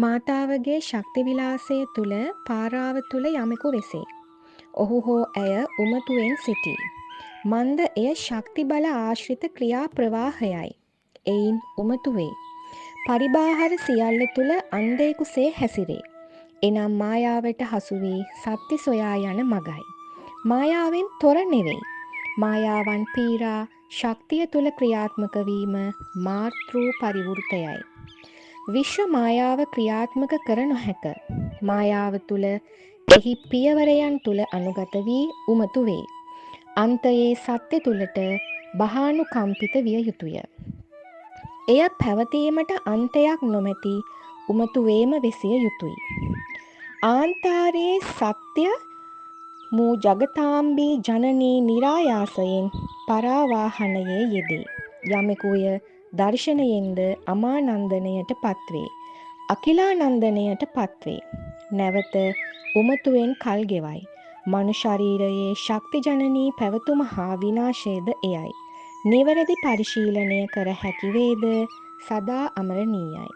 මාතාවගේ ශක්ති විලාසය තුළ පාරාව තුළ යමෙකු වෙසේ. ඔහු හෝ ඇය උමතුවෙන් සිටී. මන්ද එය ශක්ති බල ආශ්‍රිත ක්‍රියා ප්‍රවාහයයි. එයින් උමතු වේ. පරිබාහර සියල්ල තුළ අන්ධයෙකුසේ හැසිරේ. එනම් මායාවට හසු වී සත්‍ය සොයා යන මගයි. මායාවෙන් තොර නෙවෙයි. මායාවන් පීරා ශක්තිය තුළ ක්‍රියාත්මක වීම මාතෘ පරිවෘතයයි. විශ්ව මායාව ක්‍රියාත්මක කර නොහැක. මායාව තුළ එහි පියවරයන් තුළ අනුගත වී උමතු වේ. අන්තයේ සත්‍ය තුළට බහානුකම්පිත විය යුතුය. එය පැවතීමට අන්තයක් නොමැති උමතු වේම වෙසිය යුතුයි. ආන්තාරයේ සත්‍ය මූ ජගතාම්බී ජනනී නිරායාසයෙන් පරාවාහනයේ යෙදේ. යමෙකුය දර්ශනයෙන්ද අමානන්දනයට පත්වේ. අකිලානන්දනයට පත්වේ. නැවත උමතුවෙන් කල් ගෙවයි. මනු ශරීරයේ ශක්ති ජනනී පැවතුම හා විනාශයද එයයි. නිවැරදි පරිශීලනය කර හැකි වේද සදා අමරණීයයි.